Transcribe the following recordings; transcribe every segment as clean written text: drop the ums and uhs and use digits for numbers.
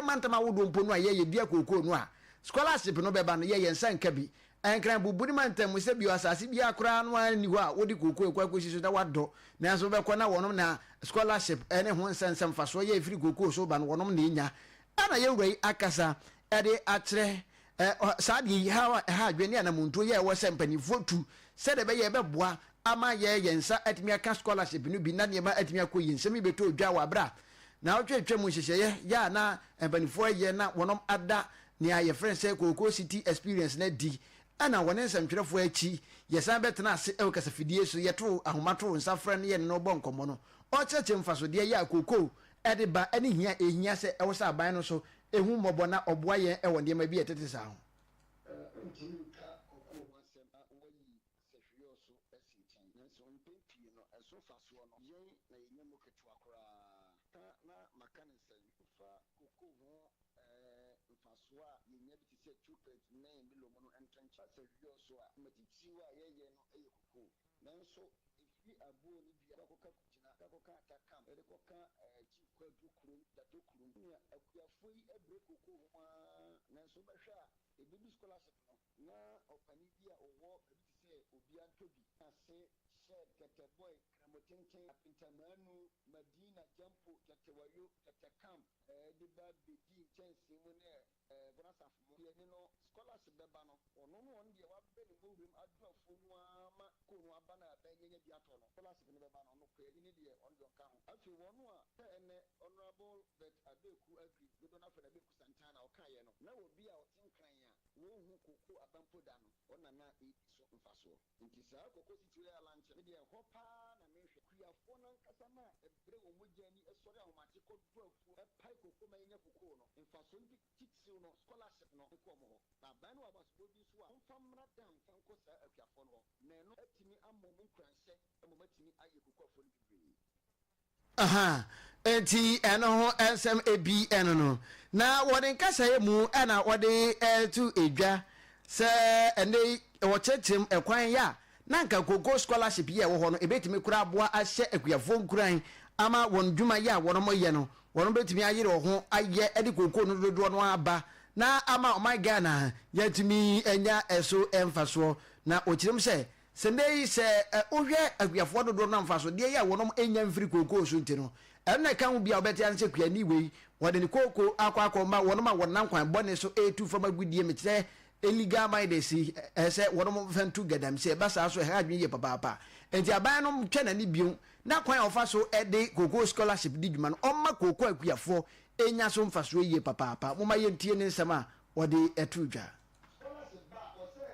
mantam ahodoɔ mpo no a yɛ yɛdua kookoo no a scholarship no bɛba no yɛ yɛn nsa nka bi. Nkran Bubuni mantam mu sɛ bio asase biara koraa no ara nni hɔ a wode kookoo rekɔ akɔsi so na wadɔ, nanso wobɛkɔ na wɔnom na scholarship ne ho nsɛnsɛm mfasoɔ yɛ ɛfiri kookoo so ba no wɔnom na ɛnya. Ɛna yɛn wura yi akasa de akyerɛ saa adeɛ yi haw a ɛha adwene ne anamontuo yɛ ɛwɔ sɛ mpanimfoɔ tu sɛdeɛ ɛbɛyɛ ɛbɛboa ama yɛ yɛn nsa atumi aka scholarship no bi na nneɛma atumi akɔ yie. Nsɛm yi bɛtɔ dwa wɔ aberɛ a naawɔtwe atwa mu nhyehyɛeɛ yɛ a na mpanimfoɔ yɛ na wɔnom ada nea yɛfrɛ no sɛ Cocoa City Experience no adi ɛna wɔne nsɛmtwerɛfoɔ akyi yɛsan bɛtena ase wɔ kasafidie so yɛtoo ahoma too nsa frɛ no yɛne no bɔ nkɔmmɔ no ɔkyerɛkyerɛ mfasodeɛ yɛ a cocoa de ba ne hia a ɛhia sɛ ɛwɔ sɛ aban no so hu mmɔbɔ na ɔboa yɛn wɔ nneɛma bi a ɛtete saa ho. Wontumi nka ɔko ho asɛm na woayi sahwiɔ so asi nkyɛn. Nanso mpɛn pii no, ɛso mfasoɔ no, yɛn na yɛnya mu ketewa koraa. Ka na maka no sɛn? Fa koko ho mfasoɔ a yɛnya bi te sɛ chocolate ne Milo mu no nto nkyɛn. Fa sahwiɔ so a, dwuma titiriw a yɛyɛ no yɛ koko. Nanso ɛfiri aboɔ no dua kɔka Kugyina, kɔka Atakam, de kɔka Chief Kwadu kurom, Gyatɔ kurom. Nea akuafoɔ yi brɛ koko ho ara, nanso wobɛhwɛ a, ɛbɛdu scholarship no, na ɔpanin bi a ɔwɔ baabi te sɛ Obiantɔbi, ase, Shed, Kɛtɛbɔe, Kramotenten, Apentamaanu, Madina, Gyampo, Gyatɛwayo, Gyatɛkam, de ba bɛdi nkyɛnsee mu ne Ghana asafo mu piani no scholarship bɛba no, ɔno no ɔno deɛ wabrɛ ne mmɔwuram adu afuo mu ara ma koo no aba no a bɛnyɛ nya bi atɔ no, scholarship no bɛba no, ɔno kuani no deɛ ɔno deɛ ɔnka ho. Afei wɔn a sɛ ɛnnɛ Honourable Bert Abeku Aggrey, dodoɔ no ara frɛ no Abeku Santana, ɔkaeɛ no, na obi a ɔte Nkran a wɔnhu kokoo aba mpo da no, ɔno na na ɛredi so mfasoɔ. Nti saa koko sitire yi a lankyɛ me deɛ ɛhɔ paa na mehwɛ. Kuafoɔ no ankasa no a ɛbrɛ wɔn mogya ani sɔre ahomakye kɔ dɔ afuo pae koko ma yɛnya kokoo no, mfasoɔ no titiriw no scholarship no nkɔ wɔn hɔ. Na aban no wɔ abasobɔ bi nso a wɔmfa mmra down mfa nkɔ saa akuafoɔ no hɔ na ɛno atumi ama wɔn nkuranhyɛ ma wɔatumi ayɛ koko afuo no bebree. Aha, enti ɛno ho nsɛm ebi ɛno no. Na wɔde nkasaeɛ mu ɛna wɔde ɛto edwa sɛ ɛnɛ yi wɔkyerɛkyerɛ mu ɛkwan yɛ a na nka koko scholarship yi a ɛwɔ hɔ no ebetumi koraa aboa ahyɛ akuafoɔ nkuran ama wɔn dwuma yi a wɔn yɛ no wɔn betumi ayere wɔn ho ayɛ ɛde koko no dodoɔ no aba na ama ɔman Ghana yɛatumi anya ɛso mfasoɔ. Na wɔkyerɛ mu sɛ Sɛ nnɛ yi, sɛ wohwɛ akuafoɔ dodoɔ no a mfasodeɛ yi a wɔnom nnya mfiri kookoo so nti no, ɛno na ɛka ho bi a wobɛte ane sɛ kuani wei, wɔde ne kookoo akɔ akɔma wɔnom a wɔnam kwan bɔne so retu fam agudeɛ, mekyerɛ illegal miners yi, sɛ wɔnom mfa ntu galamsey. Ɛba saa nso a, ɛha adwene yie papaapa. Enti aban no ntwa n'ani bio na kwan a ɔfa so de kookoo scholarship di dwuma no, ɔmma kookoo akuafoɔ nya so mfasoɔ yie papaapa. Momma yɛntie ne nsɛm a ɔde too dwa. Scholarship ba a, ɔsɛ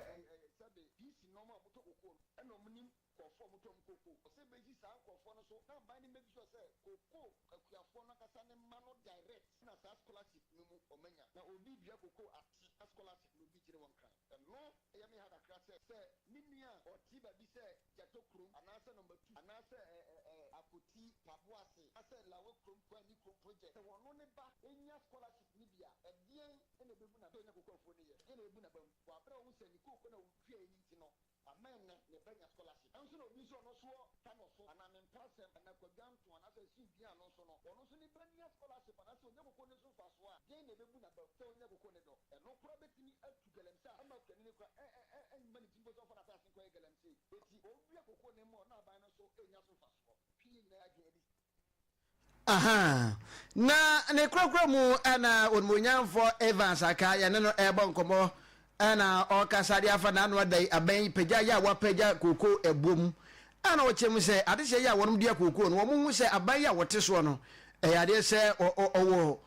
sɛbe DC nɔɔma a wɔtɔ kokoo no ɛna wɔn nim nkorɔfoɔ a wɔtɔ wɔn kokoo. Ɔsɛ bɛsi saa nkorɔfoɔ no so na aban no make sure sɛ kokoo akuafoɔ no ankasa ne mma no direct na saa scholarship no mu wɔn anya. Na obi dua kokoo ate na scholarship no obi gyene wɔn kran. Ɛno yɛ me ha kakra sɛ sɛ me nua a ɔte baabi sɛ Gyatɔ kurom anaasɛ number two anaasɛ ɛ ɛ ɛ Akoti Paboase anaasɛ Lawe kurom Kwani kurom project sɛ wɔno ne ba nya scholarship no bi a ɛdeɛn na ɛbɛbu n'aba mu? Ɛdeɛn na kokoafoɔ no yɛ? Ɛdeɛn na ɛbɛbu n'aba mu? Wɔ aberɛ a ɔhu sɛ ne kooko no a ɔduaeɛ no nti no, ama ɛnnɛ ne ba nya scholarship. Nanso na obi nso a ɔno nso wɔ Tano so, anaa Mempɛ Asɛm, anaa Kwadwo Anto, anaasɛ Asiw Dua no nso no, ɔno nso ne ba nya scholarship anaasɛ ɔnya kooko no so mfasoɔ a, deɛn na ɛbɛbu n'aba mu sɛ ɔnya kooko no dɔ? Ɛno koraa bɛtumi atu galamsey a ɛmma kuani no koraa ɛ ɛ ɛ ɛmma ne tirim mpo sɛ ɔmfa n'asase nkɔyɛ galamsey. Enti ɔdua kooko no mmɔ na aban no nso renya so mfasoɔ. Twe yɛn nyinaa adwene adi. Ahaa. Na ne korakora mu na Onimuonyamfoɔ Evans aka yɛne no rebɔ nkɔmmɔ na ɔrekasa de afa n'ano ada yi abɛn yi pagya yɛ a wapagya kookoo ɛboɔ mu ɛna ɔkyerɛ mu sɛ adehyɛ yi a wɔnom dua kookoo no wɔn hu sɛ aban yi a wɔte soɔ no ɛyɛ adeɛ sɛ ɔwɔ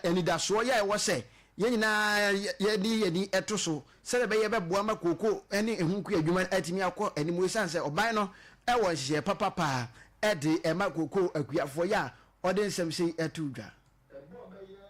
anidasoɔ yɛ a ɛwɔ sɛ yɛn nyinaa yɛde yɛn ani to so sɛdeɛ ɛbɛyɛ bɛboa ma kooko ne ɛho nkua adwuma no atumi akɔ anim ɛsiane sɛ ɔban no wɔ nhyehyɛeɛ papa paa de ɛma kooko akuafoɔ yɛ a ɔde nsɛm sei to dwa. Ɛbɔɔ bɛyɛ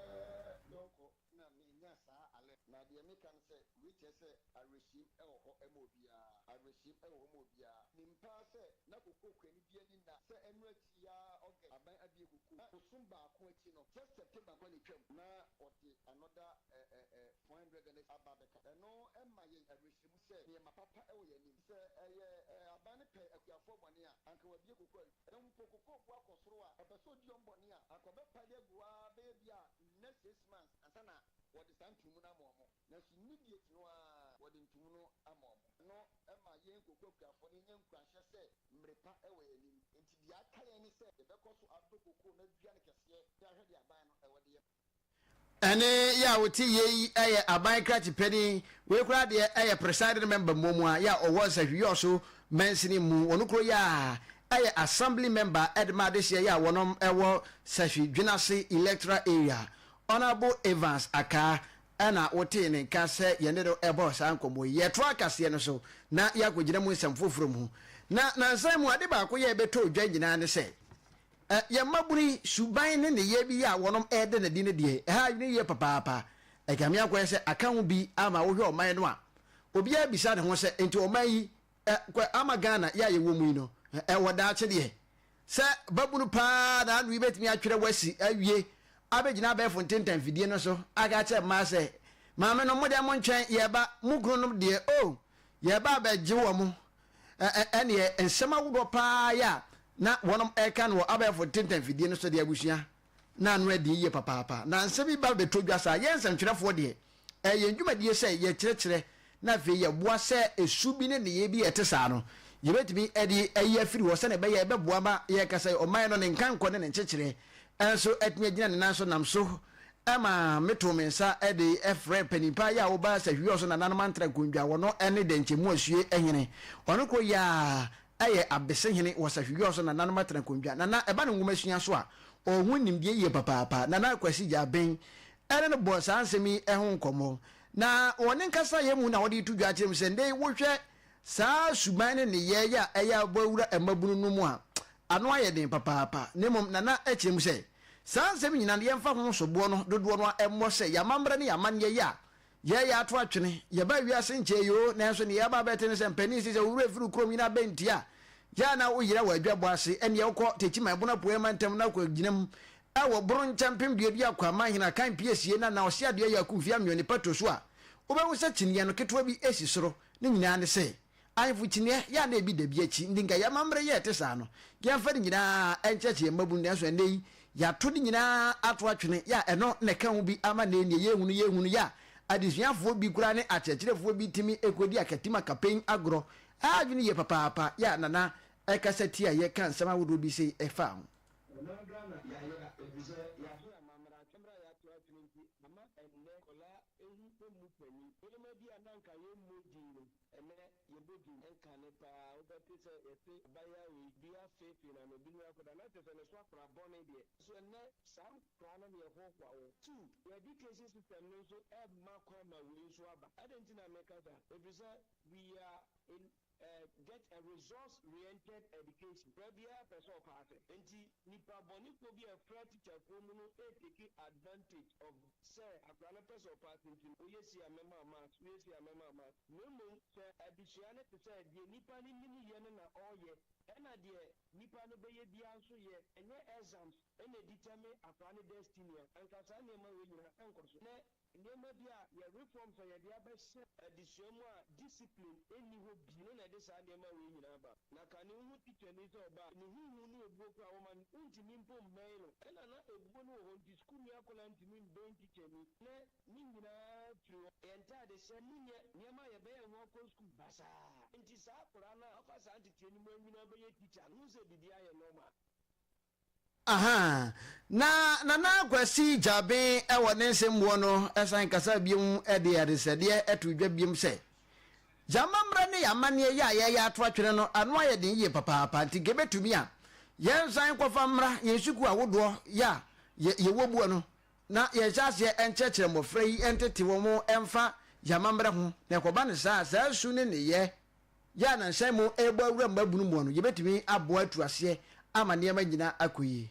dɔnkɔ na menyaa saa alert. Na deɛ meka ne sɛ, wei kyerɛ sɛ awerɛhyiem wɔ hɔ ma obiara. Awerɛhyiem wɔ hɔ ma obiara. Nim paa sɛ na kooko kuani bi ani nna sɛ ɛno akyi yi ara August aban abue kooko. Na bosom baako akyi no, just September nko na etwaam, na ɔde another 400 Ghana cedis aba abɛka. Ɛno ma yɛn awerɛhyɛmu sɛ nneɛma papa wɔ yɛn anim. Sɛ ɛyɛ aban no pɛ akuafoɔ bɔne a, anka wabue kooko awie. Mpo kooko bo akɔ soro a, ɔpɛ sɛ ɔdi wɔn bɔne a, anka ɔbɛpae de agu hɔ ara bɛyɛ bi a nnɛ sei. wɔde saa ntomu no ama wɔn. Nanso immediate no ara wɔde ntomu no ama wɔn. Ɛno ma yɛn kooko akuafoɔ no yɛnya nkuranhyɛ sɛ mmere pa wɔ yɛn anim. Enti deɛ aka yɛn ne sɛ yɛbɛkɔ so adɔ kooko no adua no kɛseɛ na yɛahwɛ deɛ aban no wɔ de yɛ. Ɛne yɛ a wote yei yi yɛ aban krakye panin, wei koraa deɛ ɛyɛ presiding member mmom a yɛ a ɔwɔ Nsahwiyɔso mansini mu, ɔno kuro yi a ɛyɛ assembly member de ma adehyeɛ yɛ a wɔnom wɔ Sahwi Dwenase electoral area. Honourable Evans Akaa ɛna wotee ne nka sɛ yɛne no ɛbɔɔ saa nkɔmmɔ yi. Yɛtoa kaseɛ no so na yɛakɔgyina mu nsɛm foforɔ mu. Na nansa yi mu ade baako yɛ ɛbɛtɔɔ dwa nyinaa ne sɛ, Ɛ, yɛn mmabunu yi, suban ne nneyɛɛ bi a wɔnom reda no adi no deɛ, ɛha adwene yie papaapa. Ɛkame akɔyɛ sɛ aka ho bi ama wohwɛ ɔman no a, obiara bisa ne ho sɛ, enti ɔman yi, ɛ, kɔ, ama Ghana yi a yɛwɔ mu yi no, ɛ, ɛwɔ daakye deɛ? Sɛ babunu paa na ano yi bɛtumi atwerɛ wasi awie abɛgyina abɛɛfo ntentan fidie no so aka akyerɛ mmaa sɛ, Maame nom, mo deɛ montwɛn, yɛreba, mo kununom deɛ, oh, yɛreba abɛgye wɔn. Ɛneɛ nsɛm ahodoɔ paa yɛ a na wɔnom ɛka no wɔ abɛɛfo ntentan fidie no so deɛ abusua na ano ɛden yie papaapa. Na nsɛm yi ba bɛtɔ dwa saa, yɛn nsɛmtwerɛfoɔ deɛ ɛyɛ yɛn dwumadie sɛ yɛkyerɛkyerɛ na afei yɛboa sɛ ɛsu bi ne nneyɛɛ bi a ɛte saa no yɛbɛtumi de ayi afiri hɔ sɛdeɛ ɛbɛyɛ a ɛbɛboa ma yɛkasa yi ɔman no ne nkankɔ ne ne nkyekyereɛ nso atumi agyina ne nan so nam so ma metoo me nsa de frɛɛ panin pa yi a ɔba Sahwiɔ so nananom antra nkondwa wɔno ne Dɛnkyɛmmu Asue hene. Ɔno koro yi ara yɛ Abese hene wɔ Sahwiɔ so nananom atra nkondwa. Nana ɛba no nwomasua so a, ɔwɔ ho nimdeɛ yie papaapa. Nana Kwasi Gyabeng ne no bɔɔ saa nsɛm yi ho nkɔmmɔ. Na wɔ ne nkasaeɛ mu na ɔde reto dwa akyerɛ mu sɛ nnɛ yi wohwɛ saa suban ne nneyɛɛ yi a ɛyɛ abɔ awura mmabunu no mu a, ano ayɛ den papaapa. Na mmom Nana kyerɛ mu sɛ, Saa nsɛm nyinaa no, yɛmfa ho soboɔ no dodoɔ no ara mmɔ sɛ yɛn amammerɛ ne yɛn amanneɛ yi a yɛreyɛ ato atwene. Yɛbaa wiase nkyɛe yi oo, nanso nea yɛaba abɛte ne sɛ mpanin se sɛ wo werɛ firi wo kurom nyinaa bɛnti a, yɛ a na woyera wɔ adwabɔ ase. Ɛnneɛ wokɔ Techiman, Bono Apueɛ mantam na wokɔgyina mu wɔ Boro Nkyɛn mpem duadua Kwaman Hene Akan Piesie na na Ɔse Adeɛ Yɛ Akumfi Ameo ne Pato so a, wobɛhu sɛ kyiniiɛ no ketewa bi si soro. Ne nyinaa ne sɛ, Ahemfo kyiniiɛ yɛ a na ebi da bi akyi nti nka yɛn amammerɛ yɛ a ɛte saa no, yɛmfa ne nyinaa nkyerɛkyerɛ yɛn mmabunu nanso ɛnnɛ yi yɛato ne nyinaa ato atwene yɛ a ɛno na ɛka ho bi ama nnɛ yi nea yɛrehu no yɛrehu no yɛ a adesuafoɔ bi koraa ne akyerɛkyerɛfoɔ bi tumi kɔdi akatim akapen agorɔ a adwene yie papaapa yɛ a Nana ɛkasa tia yɛ ka nsɛm ahodoɔ bi sei ɛfa ho. Ɔman Ghana yɛayera efisɛ yɛato yɛn amammerɛ atwene. Amammerɛ a yɛato atwene nti ama ɛnnɛ nkwadaa ehu mmu panin. Nneɛma bi a na anka yɛmmɔ din no, ɛnnɛ yɛbɔ din. Ɛnkane paa wobɛte sɛ yɛse abayewa wei, bi afeefee n'ano, bi ne akɔda, na kyerɛ sɛ ne so akora bɔne deɛ. Nso ɛnnɛ saa nkoraa no na yɛhoahoa wɔn. Two, yɛn education system no nso ɛmma kwan ma wei nso aba. Adɛn nti na meka saa? Ɛfiri sɛ we are in get a resource riented education. Bra biara pɛ sɛ ɔpaase. Nti nipa bɔnefoɔ bi a ɛfra teacher foɔ mu no retake advantage of sɛ akwadaa no pɛ sɛ ɔpaase nti no, woyɛ sei a mɛma wo marks, woyɛ sei a mɛma wo marks. Na mmom sɛ adesua no te sɛ deɛ nipa no nim yɛ no na ɔreyɛ, ɛna deɛ nipa no bɛyɛ biara nso yɛ, ɛnyɛ exams na ɛdetermine akwadaa no destiny a, anka saa nneɛma wei nyinaa ɛnkɔ so. Nnɛ Nneɛma bi a yɛ reforms a yɛde abɛhyɛ adesua mu a discipline nni hɔ bi no na ɛde saa nneɛma wei nyinaa ba. Na kane wohu tikyani sɛ ɔba a, ne ho hu ne obuo koraa wɔma no, wontumi mpo mmɛn no. Ɛna na obuo no wɔ hɔ nti sukuuni akwadaa ntumi mbɛn tikyani. Nnɛ ne nyinaa firi hɔ. Yɛn ntaadehyɛ mu nyɛ nneɛma a yɛbɛyɛ ho akɔ sukuu basaa. Nti saa akwadaa no a wafa saa nteteɛ no mu anyini abɛyɛ tikya no, wohu sɛ biribiara yɛ normal. Ahaa. Na Nana Kwasi Gyabin wɔ ne nsɛmmuo no san kasaa biom de adesrɛdeɛ too dwa biom sɛ, Yɛn amammerɛ ne yɛn amanneɛ yi a yɛreyɛ ato atwene no ano ayɛ den yie papaapa nti nka ɛbɛtumi a yɛnsan nkɔfa mmra yɛn sukuu ahodoɔ yi a yɛwɔ buo no na yɛnhyɛ aseɛ nkyerɛkyerɛ mmɔfra yi ntete wɔn mfa yɛn amammerɛ ho na ɛkɔba no saa a saa su ne nneyɛɛ Yɛ a nansa mu rebɔ awura mmabunu mu no, yebetumi aboa atu aseɛ ama nneɛma nyinaa akɔ yie.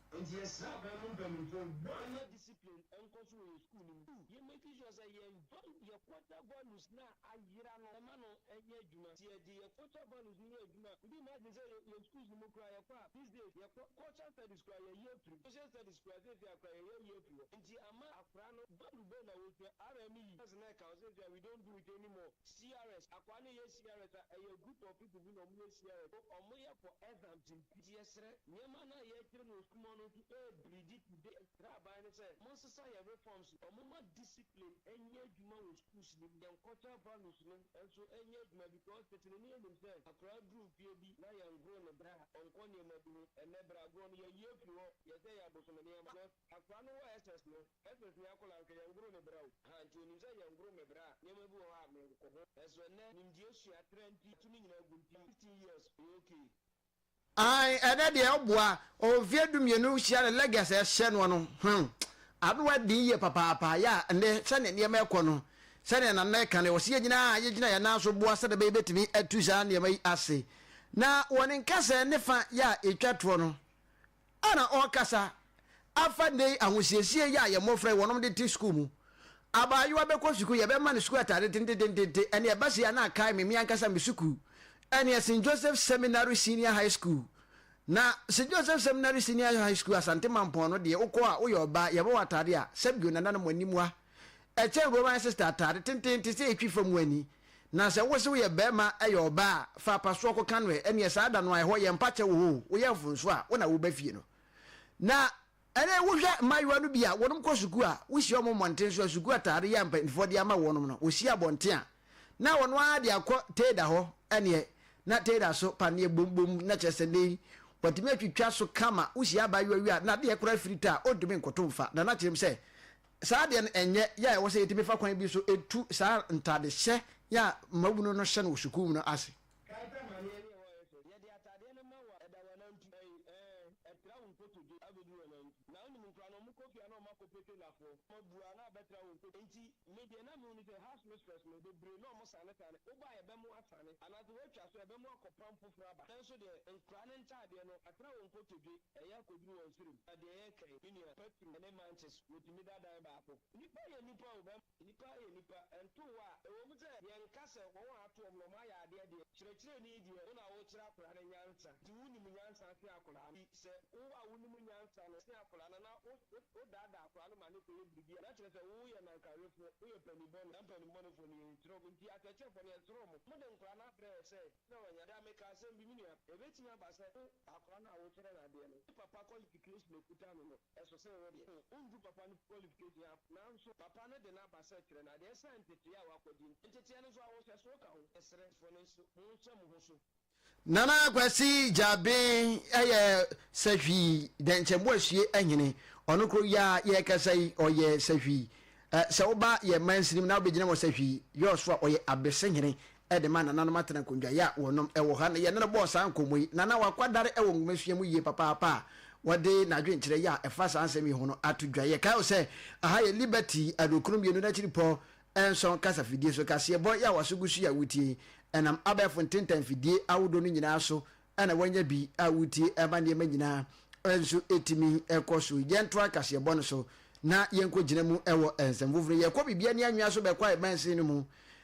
Enti yɛsrɛ aban mu mpanyimfo wɔmma discipline nkɔ so wɔ yɛn sukuu no mu. Two, yɛ make sure sɛ yɛn value, yɛ culture values no a ayera no yɛma no nyɛ adwuma. Sɛ yɛde yɛ culture values no yɛ adwuma a, wode imagine sɛ yɛ yɛn schools no mu koraa yɛkɔ a, these days yɛkɔ culture studies koraa yɛayi afiri mu, social studies koraa seesei a koraa yɛayi afiri hɔ. Enti ama. Akwadaa no value bɛn na wɔsua? RME, nurse no ɛka ɔsɛ sɛ we don't do it anymore. CRS, akwadaa no yɛ CRS a, ɛyɛ group of people bi na wɔn yɛ CRS. So wɔn yɛ for exams nti. Nti yɛsrɛ, nneɛma no a yɛkyerɛ no wɔ sukuu mu hɔ no nso ɛrebleedi today. Yɛsrɛ aban no sɛ wɔnsesa yɛn reforms, wɔmma discipline nyɛ adwuma wɔ schools no mu, yɛn cultural values no nso nyɛ adwuma because tete no na yɛnim sɛ akwadaa duru mfeɛ bi na yɛngoro no bra a, ɔnkɔ nneɛma bi ho. Ɛnnɛ bragorɔ no yɛayi afiri hɔ, yɛsɛ yɛ abosom nneɛma because akwadaa no wɔ SS no, SS ni akwadaa nka yɛngoro ne bra o, ha nti onim sɛ yɛngoro me bra a, nneɛma bi wɔ hɔ a menkɔ ho. Nanso ɛnnɛ nimdeɛ sua tra nti, yɛato ne nyinaa agu nti 15 years ɔyɛ okay. Ae ɛnɛ deɛ ɔboa ɔwɔ mfeɛ dumienu hyia ne leges ɛhyɛ noɔ no hmm ano aden yie papaapa yɛ a ɛnɛ sɛdeɛ nneɛma ɛkɔ no sɛdeɛ nana ɛka no ɛwɔ sɛ yɛn nyinaa yɛgyina yɛn nan so boa sɛdeɛ ɛbɛyɛ yɛbɛtumi atu saa nneɛma yi ase na wɔ ne nkasɛɛ ne fa yɛ a ɛtwa toɔ no Ana ɔrekasa afa nnɛ yi ahosiesie yi a yɛn mmɔfra yi wɔnom de te sukuu mu. Abaayewa bɛkɔ sukuu, yɛbɛma no sukuu atade tentententente, ɛne ɛba sei a na akae me, me ankasa me sukuu, ɛneɛ St. Joseph Seminary Senior High School. Na St. Joseph Seminary Senior High School Asante Mampɔn no deɛ wokɔ a woyɛ ɔbaa, yɛbɔ wo atade a, sɛbio nananom anim a, Ɛkyɛn Roman sister atade tenteenten sɛ etwi fam ani. Na sɛ wose woyɛ barima yɛ ɔbaa a, fa apasoɔ kɔka no ɛ, ɛneɛ saa da no a ɛhɔ yɛ mpa kyɛ wo hɔ o, woyɛ mfomsoɔ a, wo na woba fie no. Na ɛnɛ wohwɛ mmaayewa no bi a wɔnom kɔ sukuu a, wohyia wɔn mmɔnten so a, sukuu atade yi a mpanimfoɔ de ama wɔnom no, wɔsi abɔnten a, na wɔn ara de akɔ teeda hɔ, ɛneɛ na teeda so paneɛ bom bom, na kyerɛ sɛ nnɛ yi wɔatumi atwitwa so kama, wohyia abaayewa wie a, na adeɛ koraa firi ta a, ɔntumi nkoto mfa, na na kyerɛ mu sɛ Saa adeɛ no ɛnyɛ yɛ a ɛwɔ sɛ yɛtumi fa kwan bi so tu saa ntadehyɛ yɛ a mmabunu no hyɛ no wɔ sukuu mu no ase. Kae sɛ amaneɛ ne ɛwɔ yɛ sɛ, yɛde atadeɛ no ma wo a, ɛda w'anantu. Ɛyi, ɛɛ, ɛtra wo nkotodwe abɛduru w'anantu. Na wonim nkoraa no, wɔkɔ fie a na wɔakɔ pete nafoɔ. Wɔabua na abɛtra wo nkotodwe. Enti, me deɛ na mehu ne sɛ, house mistress no, bebree na wɔsane sane. Woba a yɛbɛmo asane, anaasɛ woatwa so a yɛbɛmo akɔpam foforɔ aba. Nanso deɛ, nkoraa no ntadeɛ no, atra wɔn nkotodwe. Ɛyɛ akoduru wɔn serem. Na deɛ yɛreka yi, me nua, Petro ne Manches, wɔtumi da dan baako. Nnipa yɛ nnipa o, bɛma. Nnipa yɛ nnipa. Ɛnto wo a, ɛwɔ mu sɛ yɛnka sɛ wɔn a ato wɔn no wɔayɛ adeɛ deɛ, kyerɛkyerɛni deɛ, wo na wokyerɛ akwadaa no nyansa, nti wonim nyansa sen akwadaa no. Nti sɛ wo a wonim nyansa no sen akwadaa no na wo, wo, wodaadaa akwadaa no ma no kɔyɛ biribi a, na kyerɛ sɛ woyɛ nankawefoɔ, woyɛ panin bɔne, na mpanin bɔnefoɔ no yɛnsuro wɔn. Nti akyerɛkyerɛfoɔ no yɛsrɛ wɔn, mode nkwadaa no abrɛ yɛn sɛ, Na wanya. Da meka asɛm bi, me nua. Ebetumi aba sɛ wo akwadaa no a wokyerɛ no adeɛ no, ne papa qualification a ekuta no no, ɛso sen wo deɛ. Wondu papa no qualification a, nanso papa no de no aba sɛ kyerɛ no adeɛ esiane nteteeɛ a wakɔgye nti. Nteteeɛ no nso, ahohyɛsoɔ ka ho. Yɛsrɛ foɔ no nso, monhyɛ mo ho so. Nana Kwasi Gyabin yɛ Sahwi Dɛnkyɛmboasue hene. Ɔno koro yi a yɛrekasa yi, ɔyɛ Sahwi. Sɛ woba yɛn mansini mu na wobɛgyina wɔ Sahwi yɔɔ so a, ɔyɛ Abesehene de ma nananom atena nkonnwa yi a wɔnom wɔ ha no. Yɛne no bɔɔ saa nkɔmmɔ yi, na na wakwadare wɔ nwomasua mu yie papaapa a wɔde n'adwenkyerɛ yi a ɛfa saa nsɛm yi ho no ato dwa. Yɛkae wo sɛ aha yɛ Liberty 92 n'akyiripɔ nson kasafidie so kaseɛbɔ yi a w'aso gu so yi a wotie yi, ɛnam abɛɛfo ntentan mfidie ahodoɔ no nyinaa so na woanya bi a wotie ɛma nneɛma nyinaa nso tumi kɔ so. Yɛntoa kaseɛbɔ no so na yɛnkɔgyina mu wɔ nsɛm foforɔ. Yɛkɔ Bibiani anwea so bɛkɔ Amansin no mu,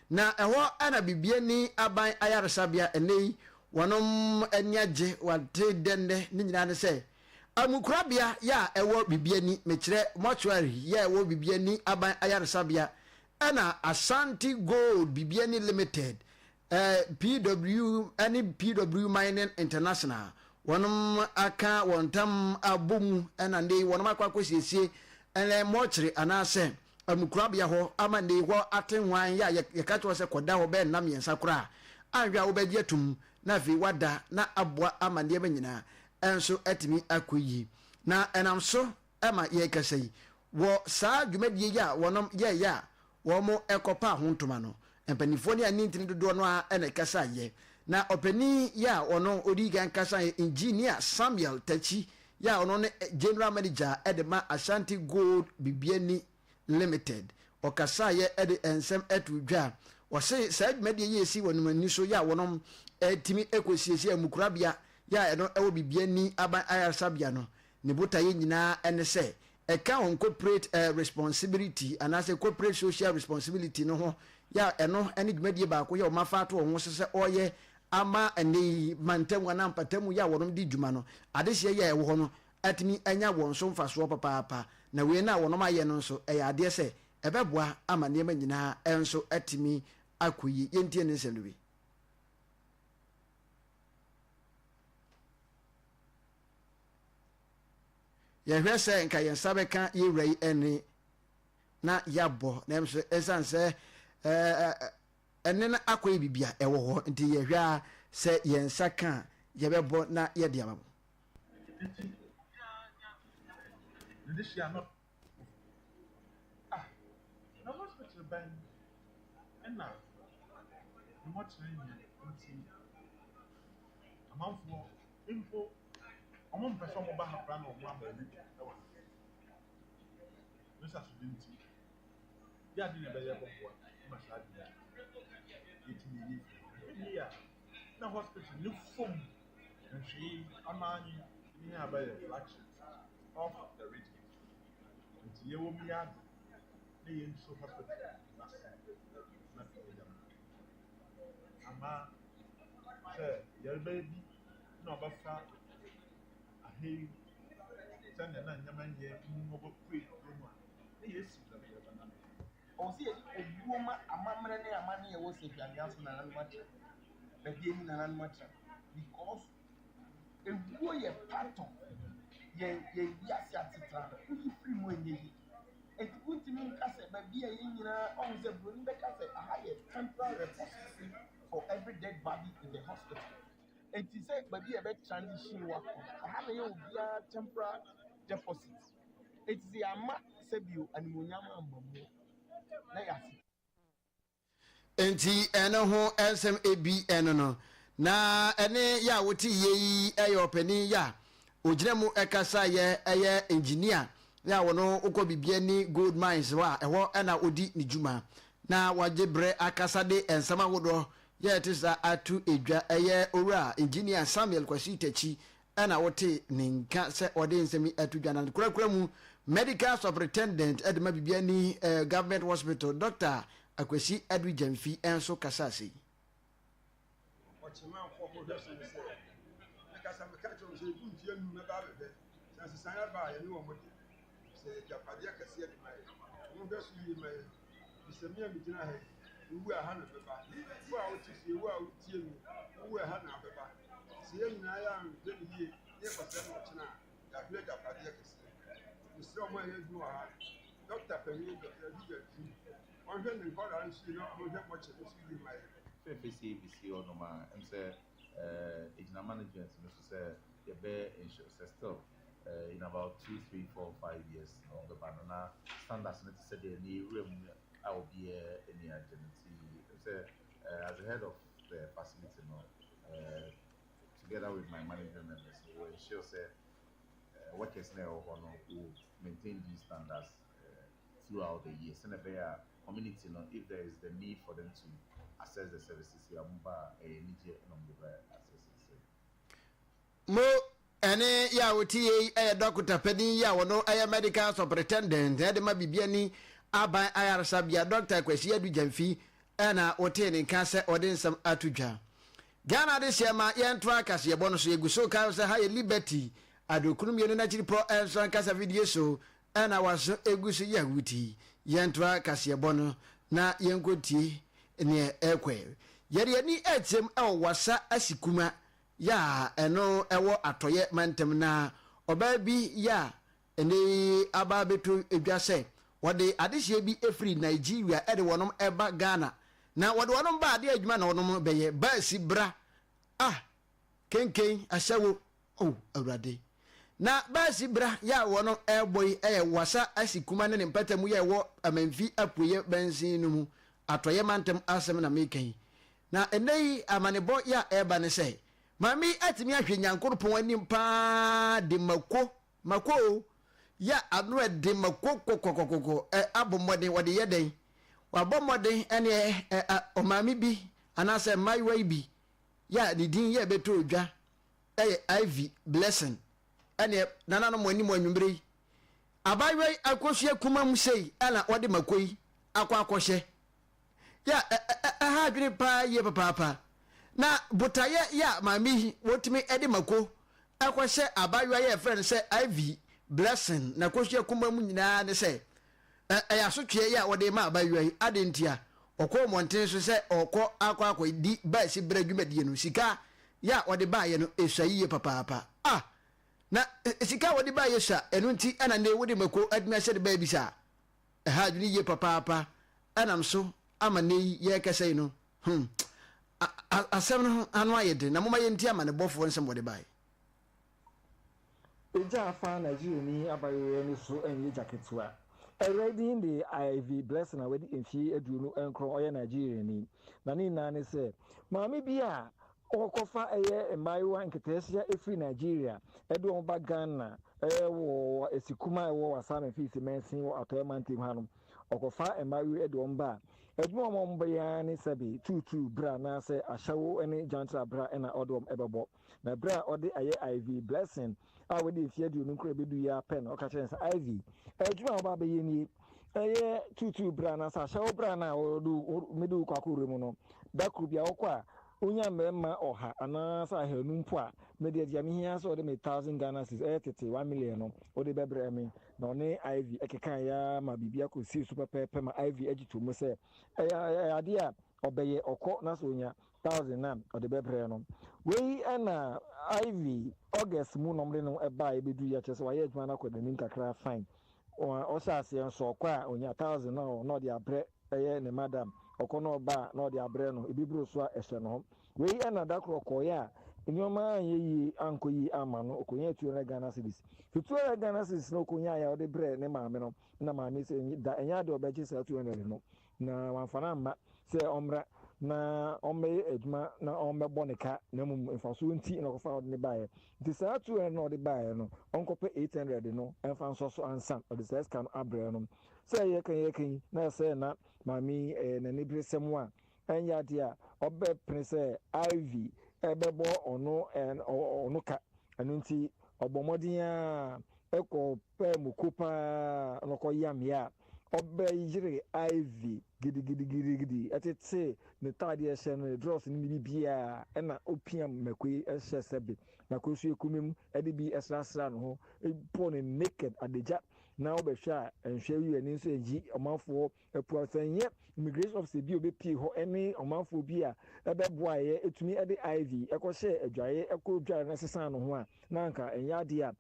na ɛhɔ na Bibiani aban ayaresabea ɛnnɛ yi wɔnom ani agye, wɔate dɛ nnɛ. Ne nyinaa ne sɛ amukorabea yɛ a ɛwɔ Bibiani, mekyerɛ mortuary yɛ a ɛwɔ Bibiani aban ayaresabea ɛna Ashanti Gold Bibiani Limited PW ne PW Mining International wɔnom aka wɔn ntam abɔ mu na nnɛ yi wɔnom akɔ akɔsiesie ɛnɛ mɔkyere anaasɛ amukorabea hɔ ama nnɛ yi hɔ ate hwan yɛ a yɛka kyerɛ sɛ kɔda hɔ bɛyɛ nna mmiɛnsa koraa anhwɛ a wobɛgye atum na afei wada na aboa ama nneɛma nyinaa ɛnso atumi akɔ yie na ɛnam so ɛma yɛkasa yi wɔ saa dwumadie yi a wɔnom yɛɛyɛ a Wɔkɔpaa ho ntoma no, mpanimfoɔ ne anintini dodoɔ no ara na ɛkasaeɛ. Na ɔpanin yi a ɔno ɔdii kan kasaeɛ, Engineer Samuel Takyi yi a ɔno ne General Manager de ma Ashanti Gold Bibiani Limited, ɔkasaeɛ de nsɛm too dwa. Ɔse saa dwumadie yi a ɛsi wɔn ani so yi a wɔnom tumi kɔsiesie amukorabea yi a ɛno ɛwɔ Bibiani Aban Ayaresabea no, ne botaeɛ nyinaa ne sɛ ɛka wɔn corporate responsibility anaasɛ corporate social responsibility no ho yɛ a ɛno ne dwumadie baako yɛ wɔn afa ato wɔn ho so sɛ wɔreyɛ ama ɛnɛ yi mantam anaa mpatamu yɛ a wɔn di dwuma no adehyeɛ yɛ a ɛwɔ hɔ no atumi anya wɔn so mfasoɔ papaapa. Na wei no a wɔnom ayɛ no nso, ɛyɛ adeɛ sɛ ɛbɛboa ama nneɛma nyinaa nso atumi akɔ yie. Yɛntie ne nsɛm no bi. Yɛhwɛ sɛ nka yɛn nsa bɛka yɛn wura yi ɛnne na yɛabɔ, nanso ɛsiane sɛ ɛnne no akɔyɛ biribi a ɛwɔ hɔ nti yɛhwɛ a sɛ yɛn nsa ka a yɛbɛbɔ na yɛde ama mo. Ah, na hospital bɛn na ne mmɔkyerɛ nyɛ nti amanfoɔ mpo wɔmpɛ sɛ wɔba ha koraa na wɔn ama ani wɔ ha. Ne sasode nti, yɛ ade na ɛbɛyɛ bɔboa ma saa ade yi yɛtumi ayi afiri hɔ. Ɛnyɛ yie a, na hospital ne fam nhwee ɔno ara nye ne abɛyɛ flagship of the region. Nti yɛwɔ mu yi ara de, na yɛnsu hospital no ase na yɛyɛ no. Ama sɛ yarba bi na ɔbɛfa aha yi sɛnea na nneɛma nyɛ mu na ɔbɛpue kurom a, na yɛasiw dɛm yarba no ano. Ɔwɔ sɛ yɛde obuo ma amammerɛ ne amanneɛ a ɛwɔ Sahwi-Anwea so nananom akyerɛ. Baabi a ɛni nananom akyerɛ because ewuo yɛ part of yɛn yɛn wiase asetena no. Woyi firi mu ɛnyɛ yie. Enti wontumi nka sɛ baabi a yɛn nyinaa ɔhu sɛ buroni bɛka sɛ aha yɛ temporary repository for every dead body in the hospital. Enti sɛ baabi a yɛbɛ transition wakɔ no, aha na yɛ obiara temporary deposit. Enti sɛ yɛama sɛbio animuonyam amma mu na yɛase. Enti ɛno ho nsɛm ebi ɛno no. Na ɛne yɛ a wote yie yi yɛ ɔpanin yɛ a ogyina mu ɛkasa yɛ ɛyɛ engineer yɛ a wɔno wokɔ Bibiani gold mines hɔ a ɛhɔ ɛna odi ne dwuma na wagye berɛ akasa de nsɛm ahodoɔ yɛ ɛte saa ato edwa ɛyɛ owura engineer Samuel Kwasi Takyi na wotee ne nka sɛ ɔde nsɛm yi ato dwa na ne korakora mu Medical Superintendent de ma Bibiani Government Hospital Dɔkta Akwasi Adu Gyamfi nso kasaa sei. Ɔkyemanfoɔ mo hwɛ so ne sɛ, Mekasa meka kyerɛ wɔn sɛ, ɛdu mfeɛ num mɛba abɛhwɛ, sɛ nsesaeɛ aba a, yɛne wɔn de, sɛ ɛyɛ agyapadeɛ kɛseɛ de ma yɛn. Monhwɛ so yie ma yɛn, ɛfiri sɛ me a megyina ha yi, mewu a, ɛha na mɛba. Wo a wote fie, wo a wotie me, wowu a, ɛha na wobɛba. Sɛ yɛn nyinaa yɛ anhwɛ no yie na yɛkɔsɛe no ɔkyena a, yɛahwere agyapadeɛ kɛseɛ. Mesrɛ wɔn a ɛyɛ adwuma wɔ ha, dɔkta panin, Dɔkta Adu Gyamfi, ɔnhwɛ ne nkwadaa nso yie na ɔnhwɛ mɔkye no nso yie ma yɛn. Fɛfɛ sei bɛsi hɔ nom a, ɛm sɛ ɛgyina management no so sɛ yɛbɛ ensure sɛ still in about two, three, four, five years no bɛba no na standards no te sɛ deɛ ne yɛwura mu a obiara ani agye no nti ɛm sɛ as the head of the facility no together with my management members we will ensure sɛ workers na ɛwɔ hɔ no will maintain these standards throughout the year sɛnea ɛbɛyɛ a community no if there is the need for them to access the services here wɔn ba a ɛyɛ anigye na wɔn de bɛ access it. Mo ɛne yɛ a wote yei yɛ dɔkota panin yi a ɔno yɛ medical superintendent de ma Bibiani Aban Ayaresabea, Dɔkta Kwasi Adu Gyamfi na wotee ne nka sɛ ɔde nsɛm ato dwa. Ghana adehyeɛ ma yɛntoa kaseɛbɔ no so, yɛgu so kae wo sɛ ha yɛ Liberty adokunu mmienu n'akyiripɔ nso ankasa fidie so na waso egu so yɛ awuti. Yɛntoa kaseɛbɔ no na yɛnkɔtie neɛ ɛrekɔ. Yɛde yɛn ani rekyerɛm wɔ Wassa Asikuma yɛ a ɛno ɛwɔ atɔeɛ mantam na ɔbaa bi yɛ a ɛnɛ yi aba abɛto dwa sɛ wɔde adehyeɛ bi firi Nigeria de wɔnom ba Ghana na wɔde wɔnom ba adeɛ adwuma na wɔnom bɛyɛ baasi bra ah kenken ahyɛwo oh awurade na baasi bra yɛ a wɔnom ɛrebɔ yi ɛyɛ wasa asi kuma ne ne mpata mu yɛ ɛwɔ amanfi apueɛ bansin no mu atɔeɛ mantam asɛm na meka yi Na ɛnnɛ yi amanebɔ yi a ɛreba ne sɛ, maame yi atumi ahwɛ Nyankoropɔn anim paa de mako, mako o, yɛ a ano ɛde mako kɔkɔkɔkɔkɔ ɛ abɔ mmɔden, wɔde yɛ dɛn? Wabɔ mmɔden ɛne ɛ ɛ ɔmaame bi anaasɛ mmaayewa yi bi yɛ a ne din yɛ ɛbɛtɔ odwa ɛyɛ Ivy Blessing ɛne nananom mo anim anwummere yi. Abaayewa yi akosua kuma mu sei ɛna wɔde mako yi akɔ akɔhyɛ yɛ a ɛha adwene paa yie papaapa. Na botaeɛ yɛ a maame yi wɔtumi de mako kɔhyɛ abaayewa yi a yɛfrɛ no sɛ Ivy. Blessing na kosua kuma mu nyinaa ne sɛ ɛyɛ asotweɛ yi a wɔde ma abayewa yi. Adɛn ntia? Ɔkɔɔ mmɔnten so sɛ ɔrekɔ akɔ akɔdi baasi berɛ dwumadie no, sika yi a ɔde baeɛ no ɛsua yie papaapa. Ah! Na sika a wɔde baeɛ sua, ɛno nti na nnɛ yi wode mako atumi ahyɛ ne baabi saa. Ɛha adwene yie papaapa, ɛnam so ama nnɛ yi yɛrekasa yi no, hmm, asɛm no ano ayɛ den, na momma yɛntie amanebɔfoɔ nsɛm wɔde baeɛ. Egya afa Nigeriani abayewa no so nyɛ gya ketewa. Awuraa yi din de Ivy Blessing a wadi mfeɛ 29, ɔyɛ Nigeriani. Na ne nyinaa ne sɛ, maame bi a ɔkɔfa ɛyɛ mmaayewa nketeesia firi Nigeria de wɔn ba Ghana wɔ Asikuma a ɛwɔ Wassa Mfimfini Mansin wɔ Atɔeɛ Mantam ha no, ɔkɔfa mmaayewa yi de wɔn ba a, adwuma a wɔbɛyɛ ara ne sɛbe tuutuu bra anaasɛ ahyɛwo ne gyantra bra na ɔde wɔn bɛbɔ. Na bere a ɔde ayɛ Ivy Blessing a wadi mfe 29 bedu yi ara pɛ na ɔka kyerɛɛ no sɛ, Ivy, adwuma a woba abɛyɛ nie. Ɛyɛ tuutuu bra anaasɛ ahyɛwo bra no a wɔde mede wo kɔ akɔwura mu no. Da koro bi a wokɔ a, wonya mmarima ɔha anaasɛ ahanu mpo a, me deɛ deɛ mehia ara sɛ wode me thousand Ghana cedis, ɛyɛ tete 1 million no, wode bɛbrɛ me. Na ɔne Ivy kekaeɛ ara ma biribi akɔsii so pɛpɛɛpɛ ma Ivy gye too mu sɛ ɛyɛ adeɛ a ɔbɛyɛ, ɔkɔ na sɛ ɔnya thousand a ɔde bɛbrɛ no. Wei na Ivy August mu na wɔde no baeɛ bɛduru yi a kyerɛ sɛ wayɛ adwuma no akɔ n'anim kakra fine. Ɔhyɛ aseɛ nso ɔkɔ a ɔnya thousand na ɔde abrɛ ɛyɛ ne madam, ɔkɔ na ɔba a na ɔde abrɛ no, ebi boro so a ɛhyɛ ne ho. Wei na da koro ɔkɔeɛ a nneɛma anyɛ yie ankɔ yie amma no, ɔkɔnyaa 200 Ghana cedis. Nti 200 Ghana cedis no ɔkɔnyaeɛ a ɔde brɛɛ ne maame no, na maame sɛ da ɛnyɛ adeɛ a ɔbɛgye saa 200 no. Na wamfa no amma sɛ ɔmmra na ɔmmɛyɛ adwuma na ɔmmɛbɔ ne ka, na mmom mfasoɔ nti na ɔkɔfaa ɔde no baeɛ. Nti saa 200 no a ɔde baeɛ no, ɔnkɔpɛ 800 no mfa nsɔ so ansa ɔde saa sika no abrɛ no. Sɛ yɛreka yi yɛreka yi, na sɛ na maame yi ɛyɛ n'aniberesɛm a, ɛnyɛ adeɛ a ɔbɛpene sɛ Ivy bɛbɔ ɔno ɔno ka. Ɛno nti ɔbɔ mmɔden ara kɔ pɛɛ muku paa na ɔkɔyameeɛ a, ɔbɛyere Ivy gidigidigidi tetee ne taadeɛ hyɛ no, ne drɔs ne ne biribiara ɛna ɔpiam mako yi hyɛ sɛbe na kɔsue kumem de bi srasraa ne ho bɔɔ no naked adagya na wobɛhwɛ a nhwɛ yi ani nso nyi ɔmanfoɔ Apua sɛ ɛnyɛ immigration officer bi a ɔbɛpie hɔ ne ɔmanfoɔ bi a ɛbɛboaeɛ ɛtumi de Ivy kɔhyɛɛ adwaeɛ kɔ dware no sesaa ne ho a, na anka ɛnyɛ adeɛ a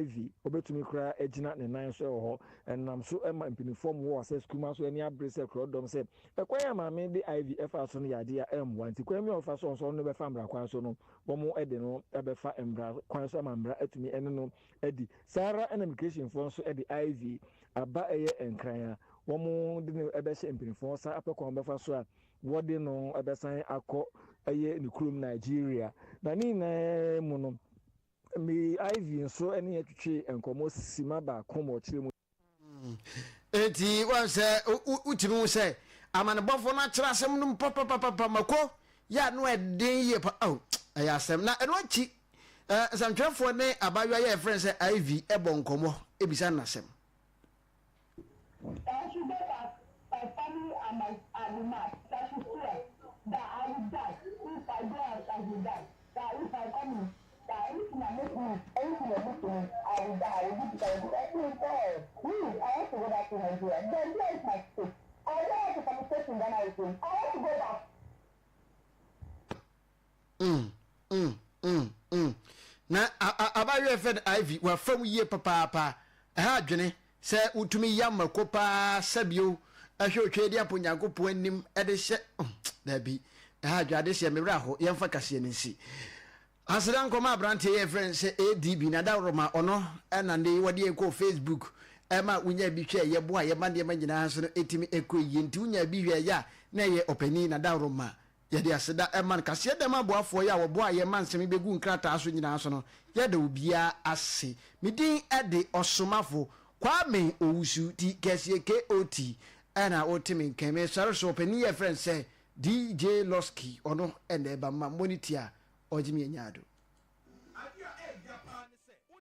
Ivy ɔbɛtumi koraa agyina ne nan so wɔ hɔ. Ɛnam so ma mpanyinfoɔ mmoa wɔ sɛ sukuu ma so ani abere sɛ korɔdɔm sɛ ɛkwan a maame de Ivy faa so no yɛ adeɛ a ɛmmoa nti kwan bi a ɔfa so a ɔno bɛfa mmara kwan so no wɔn de no bɛfa mmara kwan so ama mmara atumi ne no adi. Saa ara na immigration foɔ nso de Ivy aba ɛyɛ Nkran a wɔde no bɛhyɛ mpanyinfoɔ nsa apɛ kwan bɛfa so a wɔde no bɛsan akɔ ɛyɛ ne kurom Nigeria. Na ne nyinaa mu no, me Ivy nso ne yɛn twetwee nkɔmmɔ sima baako ma ɔkyerɛ mu. Enti wɔn sɛ wotumi hu sɛ amanebɔfoɔ no akyerɛ asɛm no mu papapapa mako yɛ ano ɛden yie pa oh ɛyɛ asɛm na ɛno akyi nsɛmtwerɛfoɔ ne abaayewa yɛ ɛfrɛ sɛ Ivy ɛbɔ nkɔmmɔ ebisa no n'asɛm. And she gave us my family and my and the man that she swear that I will die if I go out I will die that if I come in that anything I make me anything they do to me I will die I will do this I will do that I say God me I want to go back to Nigeria Nigeria is my state I don't want to communicate in Ghana again I want to go back. Mm, mm, mm, mm. Na abayewa yɛfrɛ no Ivy, wafa mu yie papaapa. Ɛha adwene sɛ wotumi yam mako paa sɛbio ɛhwɛ otwa adi apo Nyankopɔn anim ɛde hyɛ mm, daabi. Ɛha adwene ade hyɛ me werɛ aho yɛmfa kaseɛ no nsi. Aseda nkɔma aberanteɛ yɛ frɛ no sɛ ADB na daworo ma ɔno ɛna ne wɔde yɛn kɔɔ Facebook ɛma wonya bi hwɛ yɛboa yɛma nneɛma nyinaa nso no ɛtumi ɛkɔ yie nti wonya bi hwɛ yɛ a na ɛyɛ ɔpanin na daworo ma Yɛde aseda ma no. Kaseɛ dɛm aboafoɔ yi a wɔboaa yɛn ma nsɛm yi bɛguu nkrataa so nyinaa so no, yɛda obiara ase. Me din de Ɔsomafo Kwame Owusu Ti Kɛseɛ, KOT, ɛna wote me nka. Mesɔre so, ɔpanin yi a yɛfrɛ no sɛ DJ Losky, ɔno na ɛba. Mma mmɔ ne ti a, ɔgye me anya ado.